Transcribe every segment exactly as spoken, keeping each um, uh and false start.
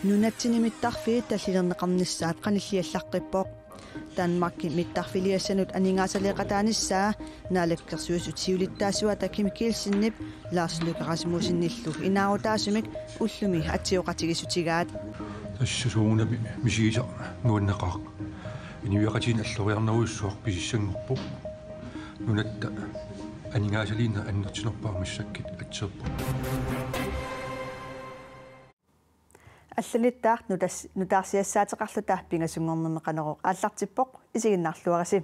Nunatsinni mittarfiit tallilerneqarnissaat qanilliallaqqippoq. Danmarkip mittarfiliassanut aningaasaleeqataanissaa Naalakkersuisut siulittaasuata Kim Kielsenip Lars Løkke Rasmussenillu inaarutaasumik ullumi atsioqatigiissutigaat. Tassa soorunami misigisaq nuanneqaaq. Inuiaqatigiinni alloriarnerujussuaq pisissanngorpoq. Nunatta aningaasaliineq annertunerpaaq massakkut atserpoq. Allanittaaq nutas-, nutaarsiassaateqarluta pingasunngornermi Qanorooq aallartippoq, isiginnaarluarisi.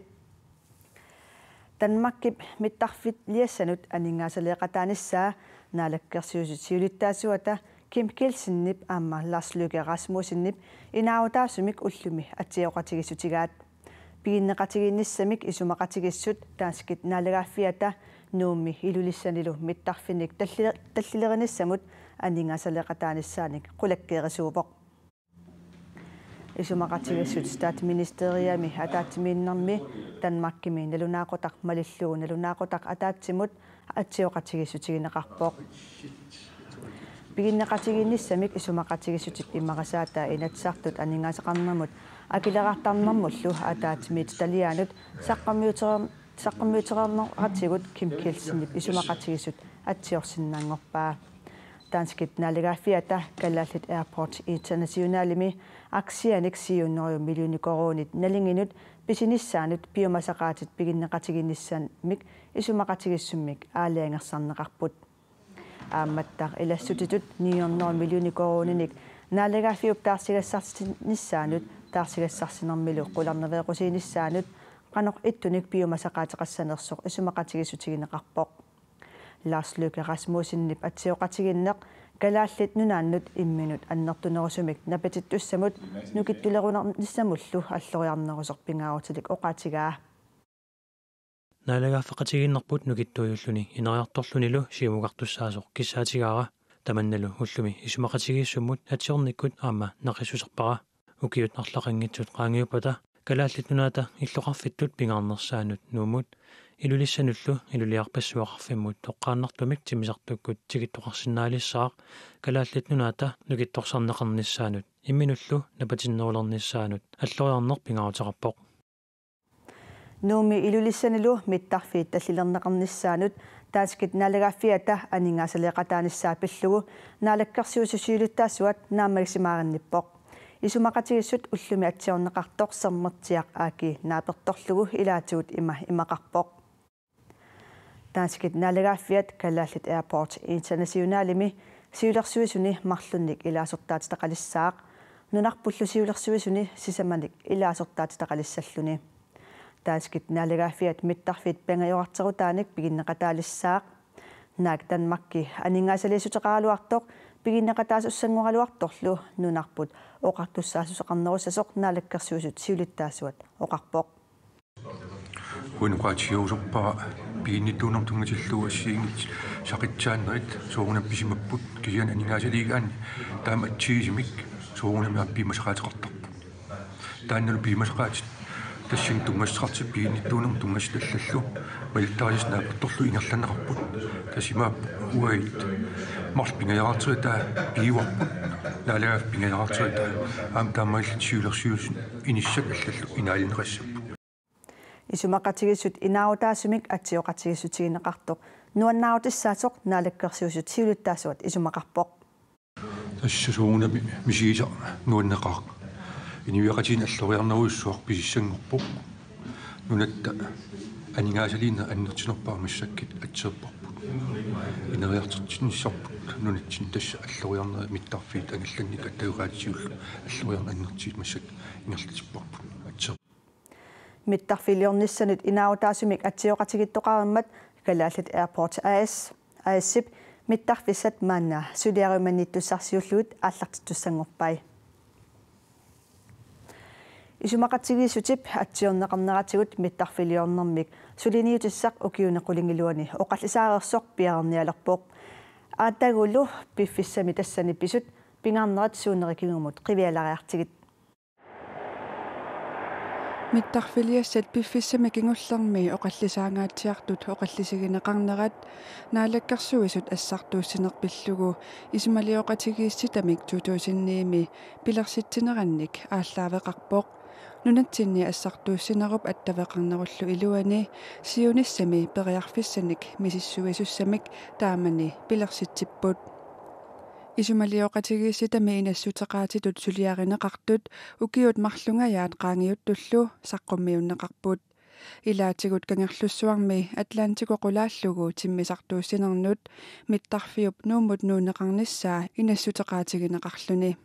Danmarkip mittarfiliassanut aningaasaleeqataanissaa Naalakkersuisut siulittaasuata Kim Kielsenip aamma Lars Løkke Rasmussenip inaarutaasumik ullumi atsioqatigiissutigaat. Piginneqatigiinnissamik isumaqatigiissut danskit naalagaaffiata Nuummi Ilulissanilu mittarfinnik talli-, tallilerinissamut aningaasaleeqataanissaanik qulakkeerisuuvoq. Isumaqatigiissut statsministeriami ataatsimiinnermi Danmarkimi nalunaaqutaq malillugu nalunaaqutaq ataatsimut atsioqatigiissutigineqarpoq. Piginneqatigiinnissamik isumaqatigiissutip imarisaata Inatsisartut aningaasaqarnermut akileraartarnermullu ataatsimiititaliaanut saqqummiutereer-, saqqummiutereerneratigut Kim Kielsenip isumaqatigiissut atsiorsinnaanngorpaa. Danskit naalagaaffiata Kalaallit Airport Internationalimi aktianik syv hundrede millioner koruunit nalinginut pisinissaanut piumasaqaatit piginneqatigiinnissamik isumaqatigiissummik aalajangersarneqarput. Aammattaaq ilassutitut ni hundrede millioner koruuninik naalagaaffiup taarsigassarsinissaanut taarsigassarsinermilu qularnaveeqqusiinissaanut qanoq ittunik piumasaqaateqassanersoq isumaqatigiissutigineqarpoq. Lars Løkke Rasmussenip atsioqatigiinneq Kalaallit Nunaannut imminut annertunerusumik napatittussamut nukittulerunarnissamullu alloriarnerusoq pingaarutilik oqaatigaa. Naalagaaffeqatigiinnerput nukittuujulluni ineriartorlunilu siumukartussaasoq kissaatigaara, tamannalu ullumi isumaqatigiissummut atsiornikkut aamma naqissuserpara. Ukiut arlaqanngitsut qaangiuppata Kalaallit Nunaata illoqarfittut pingaarnersaanut Nuummut Ilulissanullu Iluliarpassuaqarfimmut toqqaannartumik timmisartukkut tikittoqarsinnaalissaaq Kalaallit Nunaata nukittorsarneqarnissaanut imminullu napatinnerulernissaanut alloriarneq pingaaruteqarpoq. Nuummi Ilulissanilu mittarfiit tallilerneqarnissaanut danskit naalagaaffiata aningaasaleeqataanissaa pillugu Naalakkersuisut siulittaasuat naammagisimaaginnippoq. Isumaqatigiissut ullumi atsiorneqartoq Sermertsiaq A/S naapertorlugu ilaatigut ima imaqarpoq. Danskit naalagaaffiat Kalaallit Airport Internationalimi siulersuisuni marlunnik ilaasortaatitaqalissaaq, nunarpullu siulersuisuni sisamanik ilaasortaatitaqalissalluni. Danskit naalagaaffiat mittarfiit pingajorarterutaanik piginneqataalissaaq. Naak Danmarki aningaasaliissuteqaraluartoq piginneqataasussanngoraluartorlu nunarput oqartussaassuseqarnerussasoq Naalakkersuisut siulittaasuat oqarpoq. Uinukaatsiusorpara piginnittuunermut tunngatillugu assigiinngitsut saqitsaannerit soorunami pisimapput, kisianni aningaasaliigaanni taama atsigisumik soorunami aamma piumasaqaateqartarpoq. Taannalu piumasaqaatit tassani tunngassuteqartut piginnittuunermut tunngasut allallu malittarisassat naapertorlugu ingerlanneqarput. Tassa imaappoq uagut marluk pingajorarteritai piuarput, naalagaaffik pingajorarteritai, aamma taamaalillutik siulersuisut inissat allallu inaalinneqassapput. Isumaqatigiissut inaarutaasumik atsioqatigiissutigineqartoq nuannaarutissaasoq Naalakkersuisut siulittaasuat isumaqarpoq. Tassa soorunami misigisaq nuanneqaaq. Inuiaqatigiinni alloriarnerujussuaq pisissanngorpoq. Nunatta aningaasaliineq annertunerpaaq massakkut atserparput. Ineriartortinnissaat nunatsinni tassa alloriarnerit mittarfiit angallannikkut attaveqaatigullu alloriarneq annertutigisumik massakkut ingerlatipparput. Atser- Mittarfiliornissanut inaarutaasumik atsioqatigiittoqareermat Kalaallit Airport A/S, A/S-ip mittarfissat maanna suliariumannittussarsiullugit aallartittussanngorpai. Isumaqatigiissutip atsiorneqarneratigut mittarfiliornermik suliniutissaq ukiuni qulingiluani oqallisaareersoq piareernialerpoq. Aatagulu piffissami tassani pisut pingaarnerit suunerit kingumut qivialeriartigit. Mittarfiliassat piffissami kingullermi oqallisaangaatsiartut oqallisigineqarnerat Naalakkersuisut assartuussineq pillugu isumalioqatigiissitamik to tusind ni-mi pilersitsinerannik aallaaveqarpoq. Nunatsinni assartuussinerup attaveqarnerullu iluani siunissami periarfissanik misissuisussamik taamani pilersitsipput. Isumalioqatigiissitami inassuteqaatitut suliarineqartut ukiut marlungajaat qaangiuttullu saqqummiunneqarput. Ilaatigut Kangerlussuarmi Atlantiku qulaallugu timmisartuussinernut mittarfiup Nuummut nuunneqarnissaa inassuteqaatigineqarluni.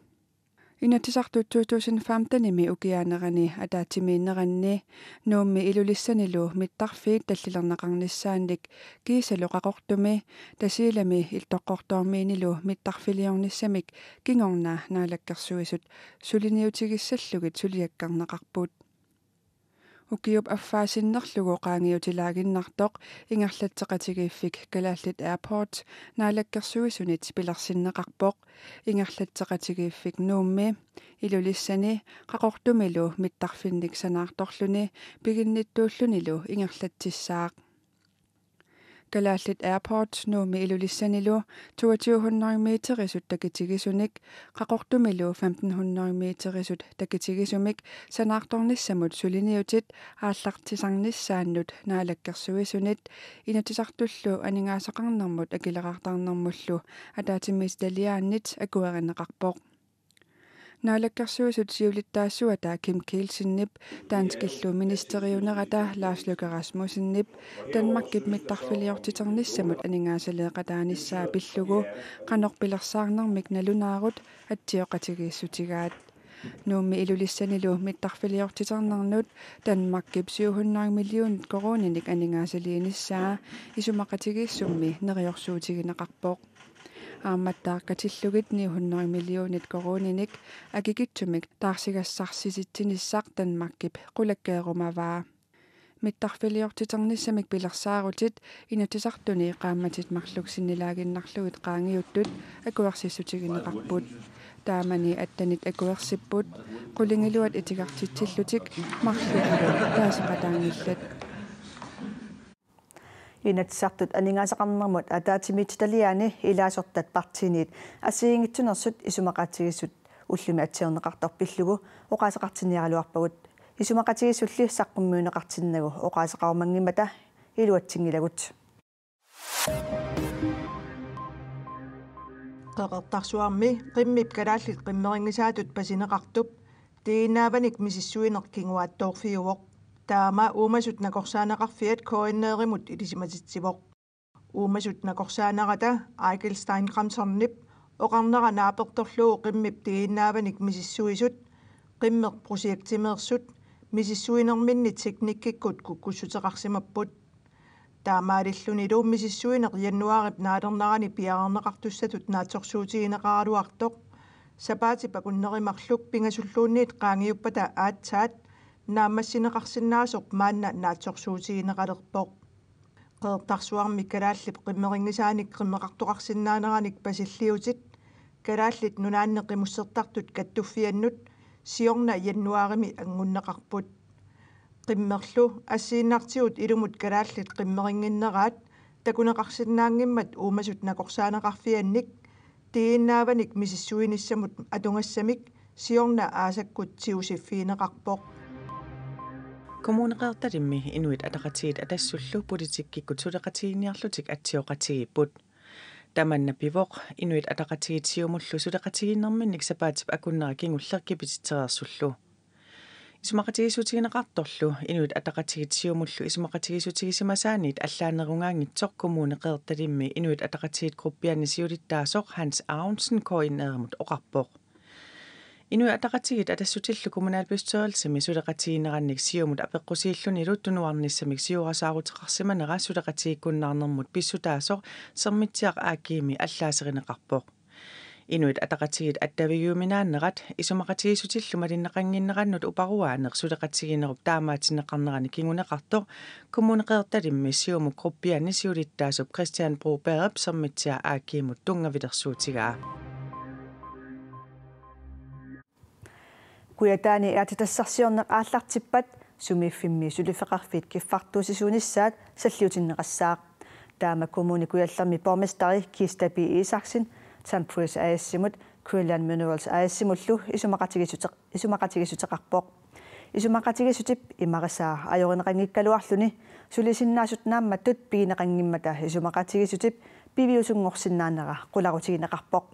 Inatsisartut to tusind femten-imi ukiaanerani ataatsimiinneranni Nuummi Ilulissanilu mittarfiit tallilerneqarnissaannik kiisalu Qaqortumi Tasiilami Illoqqortoormiinilu mittarfiliornissamik kingorna Naalakkersuisut suliniutigissallugit suliakkerneqarput. Ukiup affaa sinnerlugu qaangiutilaaginnartoq ingerlatseqatigiiffik Kalaallit Airports Naalakkersuisunit pilersinneqarpoq. Ingerlatseqatigiiffik Nuummi, Ilulissani Qaqortumilu mittarfinnik sanaartorluni piginnittuullunilu ingerlatsissaaq. Kalaallit Airports Nuummi Ilulissanilu toogtyve hundrede meterisut takitigisunik, Qaqortumilu femten hundrede meterisut takitigisumik sanaartornissamut suliniutit aallartisarnissaannut Naalakkersuisunit Inatsisartullu Aningaasaqarnermut Akileraartarnermullu Ataatsimiititaliaannit akuerineqarpoq. Naalakkersuisut siulittaasuata Kim Kielsenip danskillu ministeriunerata Lars Løkke Rasmussenip Danmarkip mittarfiliortiternissamut aningaasaleeqataanissaa pillugu qanoq pilersaarnermik nalunaarut atsioqatigiissutigaat. Nuummi Ilulissanilu mittarfiliortiternernut Danmarkip syv hundrede millionit koruuninik aningaasaliinissaa isumaqatigiissummi neriorsuutigineqarpoq. Aammattaaq katillugit ni hundrede millionit koruuninik akikitsumik taarsigassarsisitsinissaq Danmarkip qulakkeerumavaa. Mittarfiliortiternissamik pilersaarutit Inatsisartuni qaammatit marluk sinnilaaginnarlugit qaangiuttut akuersissutigineqarput. Taamani attenit akuersipput, qulingiluat itigartitsillutik marluk iluat taaseqataanngillat. Inatsisartut Aningaasaqarnermut Ataatsimiititaliaani ilaasortat partiinit assigiinngitsunersut isumaqatigiissut ullumi atsiorneqartoq pillugu oqaaseqartinniaraluarpagut. Isumaqatigiissulli saqqummiunneqartinnagu oqaaseqarumanngimmata iluatsinngilagut. Qeqertarsuarmi qimmip kalaallit qimmerinngisaatut pasineqartup D N A-vanik misissuineq kinguaattoorfiuvoq. Taama uumasut nakorsaaneqarfiat K N R-imut ilisimatitsivoq. Uumasut nakorsaanerata Eigil Steingrimssonip oqarnera naapertorlugu qimmip D N A-vanik misissuisut, qimmeq projektimeersut, misissuinerminni teknikkikkut kukkussuteqarsimapput. Taamaalillunilu misissuineq januaarip naalernerani piareerneqartussatut naatsorsuutigineqaraluartoq sapaatip akunneri marluk pingasulluunniit qaangiuppata aatsaat naammassineqarsinnaasoq maanna naatsorsuutigineqalerpoq. Qeqertarsuarmi kalaallip qimmerinngisaanik qimmeqartoqarsinnaaneranik pasilliutit Kalaallit Nunaanni Qimussertartut Kattuffiannut siorna januaarimi anngunneqarput. Qimmerlu assiinnartigut ilumut kalaallit qimmerinnginneraat takuneqarsinnaanngimmat uumasut nakorsaaneqarfiannik D N A-vanik misissuinissamut atugassamik siorna aasakkut tigusiffigineqarpoq. Kommune Qeqertalimmi Inuit Ataqatigiit Atassullu politikkikkut suleqatigiinniarlutik atsioqatigiipput. Tamanna pivoq Inuit Ataqatigiit Siumullu suleqatigiinnerminnik sapaatip akunnera kingulleq kipititsereersullu. Isumaqatigiissutigineqartorlu Inuit Ataqatigiit Siumullu isumaqatigiissutigisimasaanniit allaanerugaanngitsoq Kommune Qeqertalimmi Inuit Ataqatigiit gruppianni siulittaasoq Hans Aronsen K N R-imut oqarpoq. Inuit Ataqatigiit Atassutillu kommunalbestyrelsimi suleqatigiinnerannik Siumut apeqqusiillunilu tunuarnissamik siorasaaruteqarsimanera suleqatigiikkunnaarnermut pissutaasoq Sermitsiaq A G-mi allaaserineqarpoq. Inuit Ataqatigiit attavigiuminaannerat isumaqatigiissutillu malinneqannginnerannut uparuaaneq suleqatigiinnerup taamaatinneqarnerani kinguneqartoq Kommune Qeqertalimmi Siumut gruppianni siulittaasup Christian Brobergip Sermitsiaq A G-mut tunngavilersuutigaa. Kujataani aatsitassarsiorneq aallartippat Sumiiffimmi suliffeqarfiit kiffartuussisuunissaat salliutinneqassaaq. Taama Kommune Kujallermi borgmesteri Kista B. Isaksen, Tanbreez A/S-imut, Greenland Minerals A/S-imullu isumaqatigiissute-, isumaqatigiissuteqarpoq. Isumaqatigiissutip imarisaa ajorineqanngikkaluarluni sulisinnaasut naammattut pigineqanngimmata isumaqatigiissutip piviusunngorsinnaanera qularutigineqarpoq.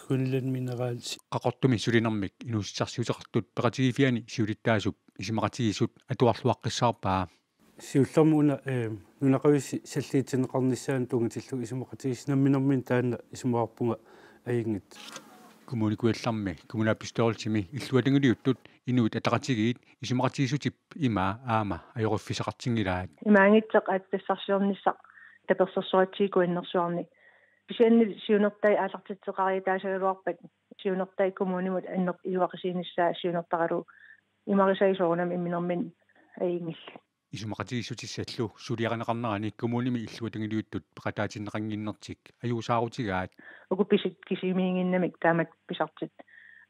Greenland Minerals. Qaqortumi sulinermik inuussutissarsiuteqartut peqatigiiffianni siulittaasup isumaqatigiissut atuarluaqqissaarpaa. Siullermik una, eh, nunaqavissut salliutinneqarnissaanut tunngatillugu isumaqatigiissut namminermini taanna isumaqarpunga ajunngitsoq. Kommune Kujallermi kommunalbestyrelsimi illuatungiliuttut Inuit Ataqatigiit isumaqatigiissutip imaa aamma ajoriffissaqartinngilaat. Imaanngitsoq aatsitassarsiornissaq tapersersoratsigu kuannersuarni. Kisianni siunertai aallartitseqariataasagaluarpat siunertai kommunimut annertusiuinissaa siunertaralugu imarisai soorunami imminermini ajunngillat. Isumaqatigiissutissallu suliarineqarnerani kommunimi illuatungiliuttut peqataatinneqannginnertik ajuusaarutigaat. Uku pisut kisimiinnginnamik taamatut pisartut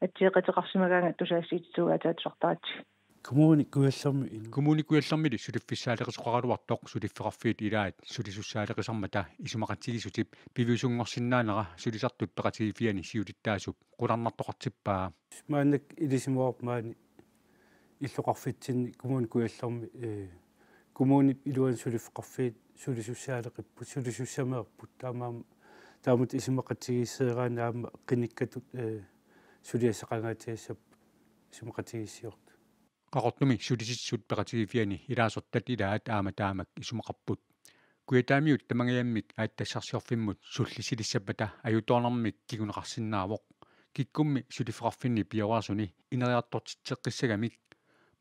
atsioqateqarsimagaangat tusagassiuutitigut ataatsisartaratsigit. Kommune Kujallermi in- Kommune Kujallermili suliffissaaleqisoqaraluartoq suliffeqarfiit ilaat sulisussaaleqisarmata isumaqatigiissutip piviusunngorsinnaanera sulisartut peqatigiiffianni siulittaasup qularnartoqartippaa. Maannakkut ilisimavoq maani illoqarfitsinni Kommune Kujallermi, eh, kommunip iluani suliffeqarfiit sulisussaaleqipput, sulisussameerput, taamaammat taamatut isumaqatigiisseeraanni aamma qinikkatut, eh, suliassaqangaatsiassapput isumaqatigiissiortut. Qaqortumi sulisitsisut peqatigiiffianni ilaasortat ilaat aamma taamak isumaqarput. Kujataamiut tamangajammik aatsitassarsiorfimmut sullissilissappata ajutoornermik kinguneqarsinnaavoq. Kikkummi suliffeqarfinni pioreersuni ineriartortitseqqissagamik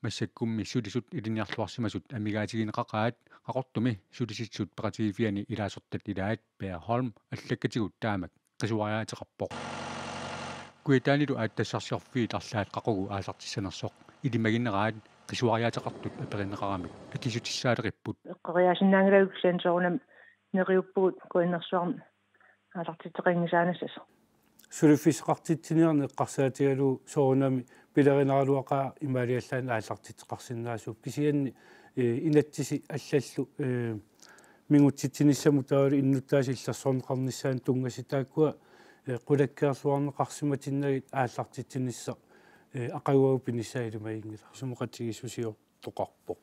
massakkummi sulisut ilinniarluarsimasut amigaatigineqaqaat Qaqortumi sulisitsisut peqatigiiffianni ilaasortat ilaat Per Holm allakkatigut taamak qisuariaateqarpoq. Kujataanilu aatsitassarsiorfiit arlaat qaqugu aallartissanersoq ilimagineraat qisuariaateqartut aperineqaramik akissutissaaleqipput. Eqqoriaasinnaanngilagut kisianni soorunami neriuppugut kuannersuarmi aallartitseqanngisaanassasoq. Suliffissaqartitsiniarneq eqqarsaatigalugu soorunami pilerinaraluaqaaq imaaliallaannaq aallartitseqarsinnaasuupput. Kisianni, eh, inatsisit allallu, eh, mingutsitsinissamut taavalu innuttaasut illersorneqarnissaannut tunngasut taakkua, eh, qulakkeerluarneqarsimatinnagit aallartitsinissaq, eh, aqaguagu pinissaa ilimaginngilaq. Isumaqatigiissusiortoqarpoq.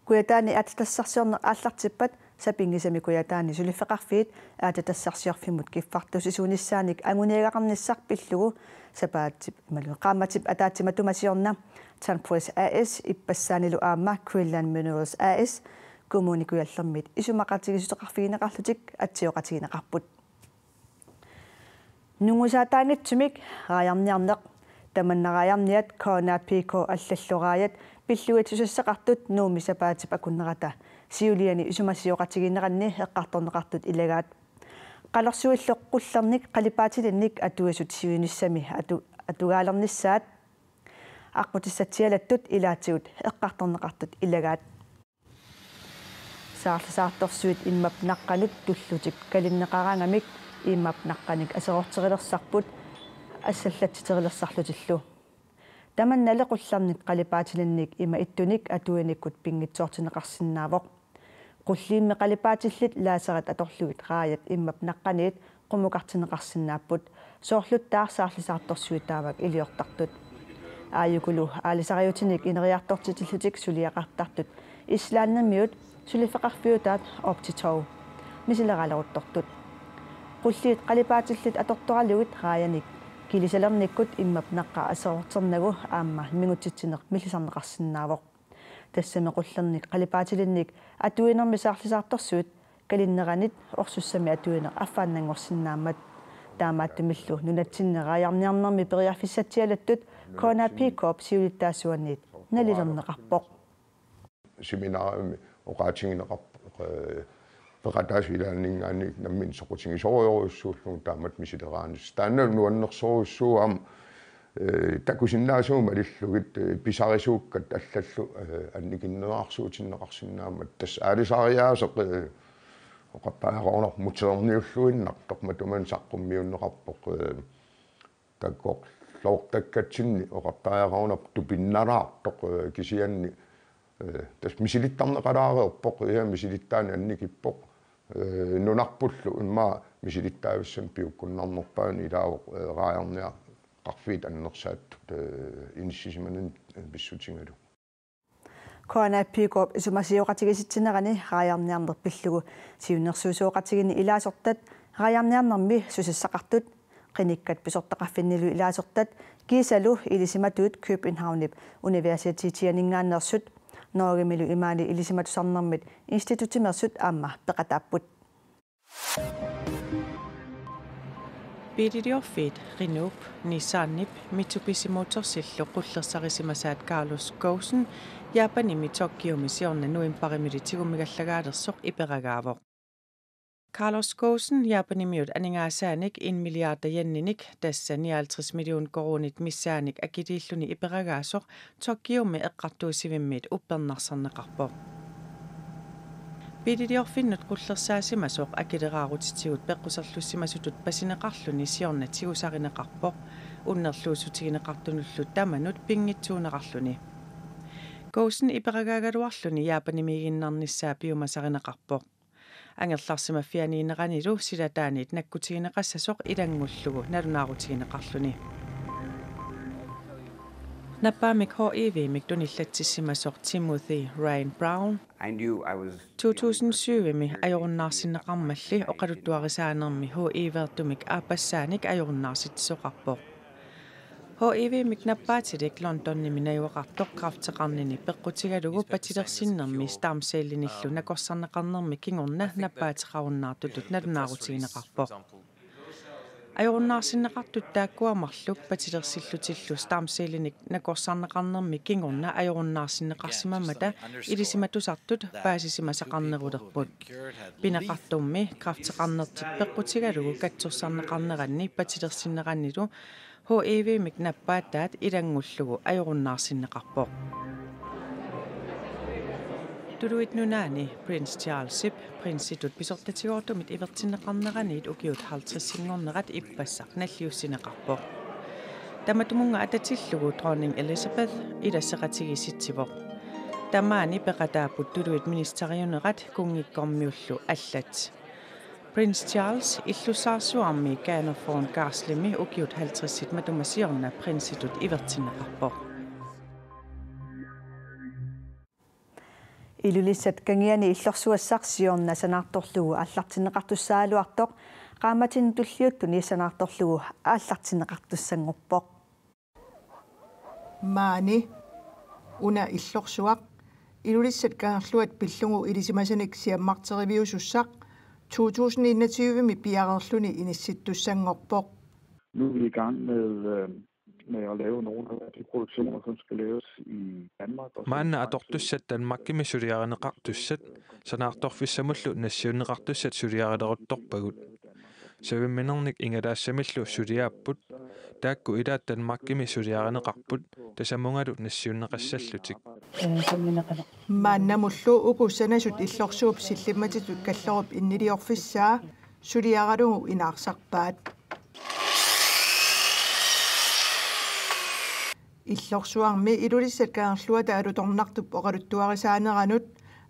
Kujataani aatsitassarsiorneq aallartippat sapinngisamik Kujataani suliffeqarfiit aatsitassarsiorfimmut kiffartuussisuunissaanik anguniagaqarnissaq pillugu sapaatip imaluunniit qaammatip ataatsip matuma siorna Tanbreez A/S ippassaanilu aamma Greenland Minerals A/S Kommune Kujallermiit isumaqatigiissuteqarfigineqarlutik atsioqatigineqarput. Nungusaataanngitsumik raajarniarneq. Tamanna raajarniat K N A P K allallu raajat pillugit susassaqartut Nuummi sapaatip akunnerata siuliani isumasioqatigiinneranni eqqartorneqartut ilagaat. Qalersuillu qullernik qalipaatilinnik atuisut siunissami atu-, atugaalernissaat aqqutissatsialattut ilaatigut eqqartorneqartut ilagaat. Saarlisaartorsuit immap naqqanut tullutik kalinneqaraangamik immap naqqanik aseroorterilersarput assallatsitserilersarlutillu. Tamannali qullernik qalipaatilinnik ima ittunik atuinikkut pinngitsoortinneqarsinnaavoq. Qulliimmi qalipaatillit laserit atorlugit raajat immap naqqaniit qummukartinneqarsinnaapput, soorluttaaq saarlisaartorsuit taamak iliortartut. Aajukulu aalisariutinik ineriartortitillutik suliaqartartut Islandimiut suliffeqarfiutaat Optitow misileraleruttortut. Qulliit qalipaatillit atortoralugit raajanik kilisalernikkut immap naqqaq aseroorternagu aamma mingutsitsineq millisarneqarsinnaavoq. Tassami qullernik qalipaatilinnik atuinermi saarlisaartorsuit kalinneranit orsussami atuineq affaannanngorsinnaammat. Taamaattumillu nunatsinni raajarniarnermi periarfissatsialattut K N A P K-p siulittaasuaniit nalilerneqarpoq. Seminarimi oqaatigineqarpoq, eh, peqataasut ilaanninngaanniit nammineq soqutigisorujussuullugu taamatut misileraanissaq. Taanna nuannersorujussuuvoq aamma, eh, takusinnaasugut malillugit, eh, pisarisuukkat allallu, eh, annikinnerarsuutinneqarsinnaammat. Tassa aalisariaaseq, eh, oqarpaareerunarpoq muterniulluinnartoq, matuma saqqummiunneqarpoq, eh, takoq toortakkatsinni oqartariaqarunarpoq tupinnalaartoq, eh, kisianni, eh, tassa misilittarneqalaareerpoq, ja, misilittaaneq annikippoq, eh, nunarpullu immaqa misilittaavissamik piukkunnarnerpaani ilaavoq, eh, raajarniaqarfiit annersaattut, eh, inissisimanani pissutigalugu. K N A P-kut isumasioqatigiissitsinerani raajarniarneq pillugu siunnersuisoqatigiinni ilaasortat, raajarniarnermi susassaqartut, qinikkat pisortaqarfinnilu ilaasortat, kiisalu ilisimatut Københavnip universitetianinngaanneersut, Norgemilu imaali ilisimatusarnermit institutimeersut aamma peqataapput. Biililiorfiit Renault, Nissanip Mitsubishi Motorsillu qullersarisimasaat Carlos Ghosn Japanimi Tokyomi siorna novembarimili tigummigallagaalersoq iperagaavoq. Carlos Ghosn Japanimiut aningaasaanik en milliard yeninik, tassa nioghalvtreds million koruunit missaanik akiliilluni iperagaasoq Tokyomi eqqartuussivimmiit uppernarsarneqarpoq. Biililiorfinnut qullersaasimasoq akileraarutitigut peqquserlussimasutut pasineqarluni siorna tigusarineqarpoq, unnerluussutigineqartunullu tamanut pinngitsuuneqarluni. Ghosn iperagaagaluarluni Japanimiiginnarnissaa piumasarineqarpoq. Angerlarsimaffianiinneranilu silataanit nakkutigineqassasoq ilanngullugu nalunaarutigineqarluni. Nappaammik H I V-mik tunillatsissimasoq Timothy Ryan Brown I knew I was to tusind syvimi ajorunnaarsinneqarmalli oqaluttuarisaanermi H I V-ertumik aappassaanik ajorunnaarsittisoqarpoq. H I V-mik nappaatilik Londonimi najugaqartoq kræfteqarnini peqqutigalugu patilersinnermi stamcellinillu nakorsarneqarnermi kingorna nappaateqarunnaartutut nalunaarutigineqarpoq. Ajorunnaarsinneqartut taakkua marluk patilersillutillu stamcellinik nakorsarneqarnermi kingorna ajorunnaarsinneqarsimammata ilisimatusartut paasisimasaqarnerulerput. Pineqartummi kræfteqarnertik peqqutigalugu katsorsarneqarneranni patilersinnerannilu H I V-mik nappaataat ilanngullugu ajorunnaarsinneqarpoq. Tuluit Nunaanni Prince Charlesip prinsitut pisortatigoortumit ivertinneqarneraniit ukiut halvtredsinngornerat ippassaq nalliussineqarpoq. Tamatumunnga atatillugu dronning Elizabeth ilasseqatigiissitsivoq. Tamaani peqataapput tuluit ministeriunerat kunngikkormiullu allat. Prince Charles illussaarsuarmi Ganor von Gaaslemi ukiut halvtredsit matuma siorna prinsitut ivertinneqarpoq. Ilulissat Kangiani illorsuassaq siorna sanaartorlugu aallartinneqartussaagaluartoq qaammatini tulliuttuni sanaartorlugu aallartinneqartussanngorpoq. Maani una illorsuaq Ilulissat Kangerluat pillugu ilisimasanik siammarteriviusussaq to tusind enogtyve-mi piareerluni inissittussanngorpoq. Nu er vi i gang med, øh, med at lave nogle af de produktioner, som skal laves i Danmark. Og som Maanna faktisk atortussat Danmarkimi suliarineqartussat sanaartorfissamullu nassiunneqartussat suliarileruttorpagut. Savimminernik ingalaassamillu suliaapput, taakku ilaat Danmarkimi suliarineqarput, tasamungalu nassiunneqassallutik. Maannamullu uku sanasut illorsuup sillimmatitut Kallerup inniliorfissaa suliaralugu inaarsarpaat. Illorsuarmi Ilulissat Kangerluata alutornartup oqaluttuarisaaneranut,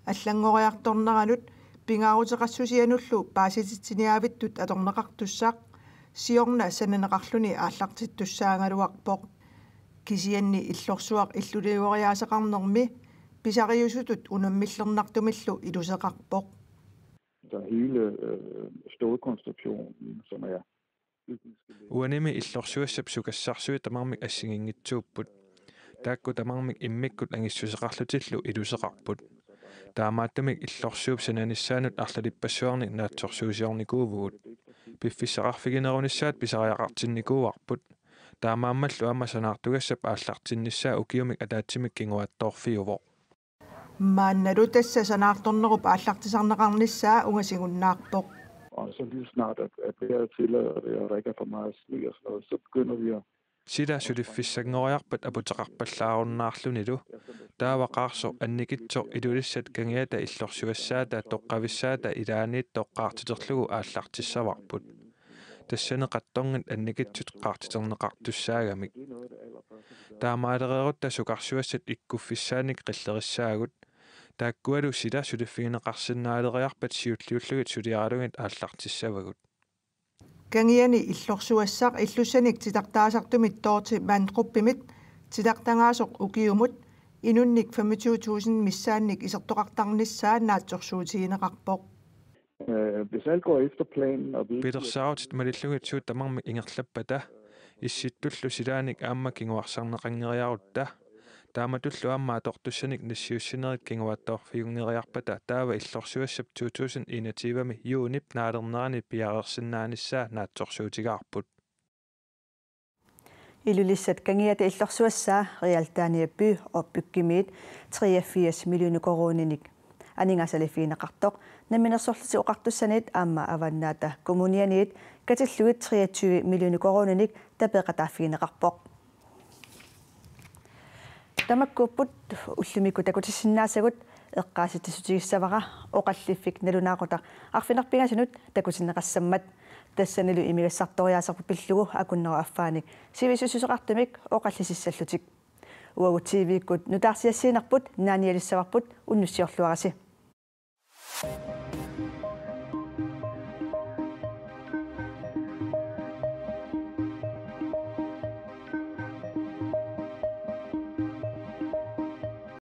allanngoriartorneranut, pingaaruteqassusianullu paasititsiniaavittut atorneqartussaq siorna sananeqarluni aallartittussaagaluarpoq. Kisianni illorsuaq illuliueriaaseqarnermi pisariusutut unammillernartumillu iluseqarpoq. Der er hele, øh, stålkonstruktionen, som er Uanimi illorsuassap sukassarsui tamarmik assigiinngitsuupput. Taakku tamarmik immikkut angissuseqarlutillu iluseqarput. Taamaattumik illorsuup sananissaanut arlalippassuarnik naatsorsuusiornikuuvugut. Piffissaqarfiginerunissaat pisariaqartinnikuuarput. Taamaammallu aamma sanaartugassap aallartinnissaa ukiumik ataatsimik kinguaattoorfiuvoq. Maannalu tassa sanaartornerup aallartisarneqarnissaa ungasigunnaarpoq. Og så lige snart, at, at vejret tillader det, og der ikke er for meget sne og sådan noget, så begynder vi at Sila suliffissanngoriarpat aputeqarpallaarunnaarlunilu, taava qaarsoq annikitsoq Ilulissat Kangiata illorsuassaata toqqavissaata ilaaniittoq qaartiterlugu aallartissavarput. tassani qattorngit annikitsut qaartiterneqartussaagamik. Taamaalereerutta sukarsuassat ikkuffissaannik qillerissaagut, taakkualu sila suliffigineqarsinnaaleriarpat siulliullugit suliaralugit aallartissavagut. Kangiani illorsuassaq illussanik titartaasartumit Dorthe Mandrup-imit titartagaasoq ukiumut inunnik femogtyve tusind missaannik isertoqartarnissaa naatsorsuutigineqarpoq. Øh, hvis alt går efter planen, og vi ikke Pilersaarutit malillugit suut tamarmik ingerlappata, issittullu silaanik aamma kinguarsarneqanngeriarutta, taamatullu aamma atortussanik nassiussinerit kinguaattoorfiunngeriarpata taava illorsuassap to tusind enogtyve-mi juunip naalernerani piareersinnaanissaa naatsorsuutigaarput. Ilulissat Kangiata illorsuassaa Realdania By- og Byggemiit treogfirs millioner koruuninik aningaasaliffigineqartoq Namminersorlutik Oqartussanit aamma Avannaata Kommunianiit katillugit treogtyve millioner koruuninik tapeeqataaffigineqarpoq. Tamakkuupput ullumikkut takutissinnaasagut, eqqaasitsissutigissavara oqalliffik nalunaaqutaq arfineq-pingasunut takutinneqassammat. Tassanilu imigassartoriaaserput pillugu akunnerup affaanik sivisussuseqartumik oqallisissallutik. Uagut T V-kkut nutaarsiassiinerput naanialissavarput, unnussiorluarisi.